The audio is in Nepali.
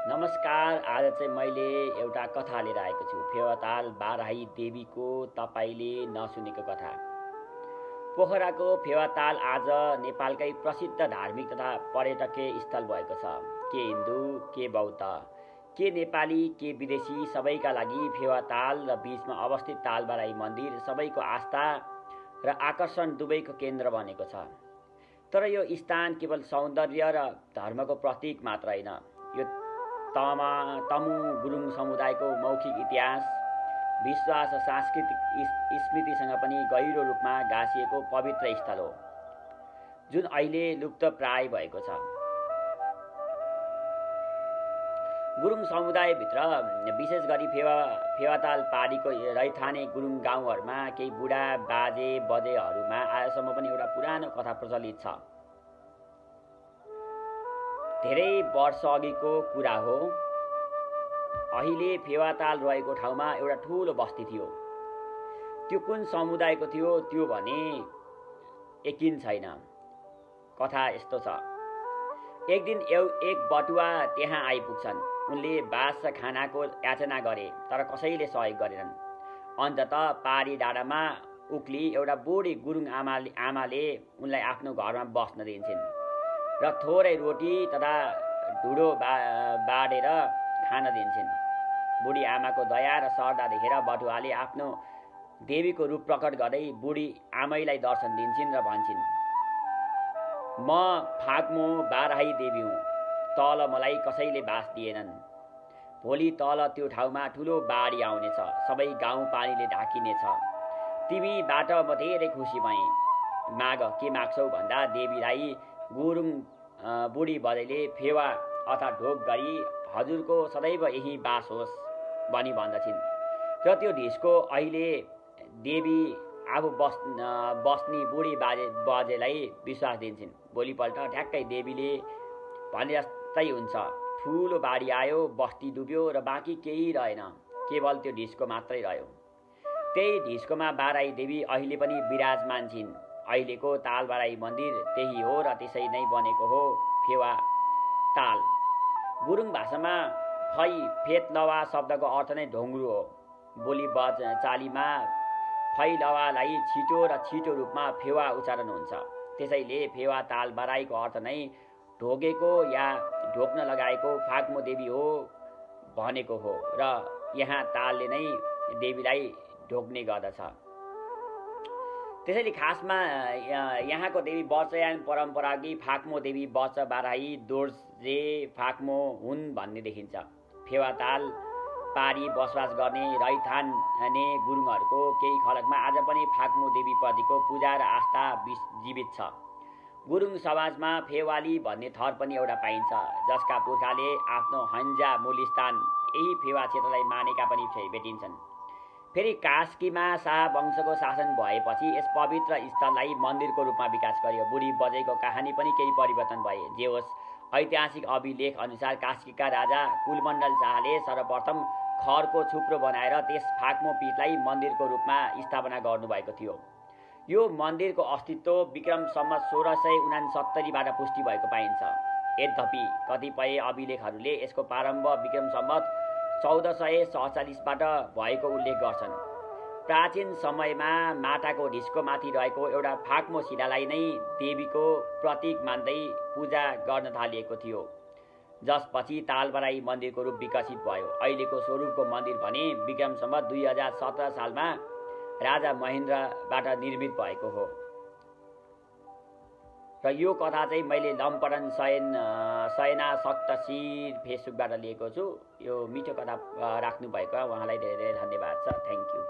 नमस्कार। आज चाहिँ मैले एउटा कथा लिएर आएको छु। फेवाताल बाराही देवीको तपाईले नसुनेको कथा। पोखराको फेवाताल आज नेपालकै प्रसिद्ध धार्मिक तथा पर्यटकीय स्थल भएको छ। के हिन्दू, के बौद्ध, के नेपाली, के विदेशी सबैका लागि फेवाताल र बीचमा अवस्थित तालबाराही मन्दिर सबैको आस्था र आकर्षण दुवैको केन्द्र बनेको छ। तर यो स्थान केवल सौन्दर्य र धर्मको प्रतीक मात्र होइन, यो तमु गुरुङ समुदायको मौखिक इतिहास, विश्वास र सांस्कृतिक स्मृतिसँग पनि गहिरो रूपमा गाँसिएको पवित्र स्थल हो, जुन अहिले लुप्तप्राय भएको छ। गुरुङ समुदायभित्र विशेष गरी फेवाताल पारीको रैथाने गुरुङ गाउँहरूमा केही बुढा बाजे बजेहरूमा आजसम्म पनि एउटा पुरानो कथा प्रचलित छ। धेरै वर्ष अघिको कुरा हो। अहिले फेवाताल रहेको ठाउँमा एउटा ठुलो बस्ती थियो। त्यो कुन समुदायको थियो त्यो भने यकिन छैन। कथा यस्तो छ। एक दिन एक बटुवा त्यहाँ आइपुग्छन्। उनले बास र खानाको याचना गरे, तर कसैले सहयोग गरेनन्। अन्ततः पारी डाँडामा उक्ली एउटा बुढी गुरुङ आमाले उनलाई आफ्नो घरमा बस्न दिन्छन् र थोरै रोटी तथा ढुडो बाडेर खान दिन्छन्। बुढी आमाको दया र श्रद्धा देखेर बटुवाले आफ्नो देवीको रूप प्रकट गर्दै बुढी आमैलाई दर्शन दिन्छन् र भन्छन्, म फाक्मो बाराही देवी हुँ। तल मलाई कसैले बास दिएनन्। भोलि तल त्यो ठाउँमा ठुलो बाढी आउनेछ। सबै गाउँ पानीले ढाकिनेछ। तिमीबाट म धेरै खुसी भएँ। माग, के माग्छौ भन्दा देवीलाई गुरुङ बुढी बजेले फेवा अथवा ढोक गरी हजुरको सदैव यही बास होस् भनी भन्दछिन्। र त्यो ढिस्को अहिले देवी आफू बस्ने बुढी बजेलाई विश्वास दिन्छन्। भोलिपल्ट ठ्याक्कै देवीले भने जस्तै हुन्छ। ठुलो बाढी आयो, बस्ती डुब्यो र बाँकी केही रहेन, केवल त्यो ढिस्को मात्रै रह्यो। त्यही ढिस्कोमा बाराही देवी अहिले पनि विराजमान छिन्। अहिलेको तालबाराही मन्दिर त्यही हो र त्यसै नै बनेको हो फेवा ताल। गुरुङ भाषामा फेतलवा शब्दको अर्थ नै ढोङ्ग्रो हो। बोली चालीमा फैलवालाई छिटो र छिटो रूपमा फेवा उच्चारण हुन्छ। त्यसैले फेवा तालबाराहीको अर्थ नै ढोगेको या ढोक्न लगाएको फाक्मो देवी हो भनेको हो र यहाँ तालले नै देवीलाई ढोक्ने गर्दछ। त्यसैले खासमा यहाँको देवी वर्षयान परम्पराकी फाक्मो देवी वर्ष बाराही दोर्जे फाक्मो हुन् भन्ने देखिन्छ। फेवाताल पारी बसोबास गर्ने रैथाने गुरुङहरूको केही खलकमा आज पनि फाक्मो देवीप्रतिको पूजा र आस्था जीवित छ। गुरुङ समाजमा फेवाली भन्ने थर पनि एउटा पाइन्छ, जसका पुर्खाले आफ्नो हन्जा मूलस्थान यही फेवा क्षेत्रलाई मानेका पनि भेटिन्छन्। फेरि कास्कीमा शाह वंशको शासन भएपछि यस पवित्र स्थललाई मन्दिरको रूपमा विकास गरियो। बुढी बजेको कहानी पनि केही परिवर्तन भए। जे होस्, ऐतिहासिक अभिलेख अनुसार कास्कीका राजा कुलमण्डल शाहले सर्वप्रथम खरको छुप्रो बनाएर त्यस फाक्मो पीठलाई मन्दिरको रूपमा स्थापना गर्नुभएको थियो। यो मन्दिरको अस्तित्व विक्रम सम्वत 1669बाट पुष्टि भएको पाइन्छ। यद्यपि कतिपय अभिलेखहरूले यसको प्रारम्भ विक्रम सम्वत 1447बाट भएको उल्लेख गर्छन्। प्राचीन समयमा माटाको ढिस्कोमाथि रहेको एउटा फाक्मो शिलालाई नै देवीको प्रतीक मान्दै पूजा गर्न थालिएको थियो, जसपछि तालबाराही मन्दिरको रूप विकसित भयो। अहिलेको स्वरूपको मन्दिर भने विक्रम सम्वत 2017 सालमा राजा महेन्द्रबाट निर्मित भएको हो। र यो कथा चाहिँ मैले लम्पडन सयना सक्तशिर फेसबुकबाट लिएको छु। यो मिठो कथा राख्नु भएको उहाँलाई धेरै धेरै धन्यवाद छ। Thank you.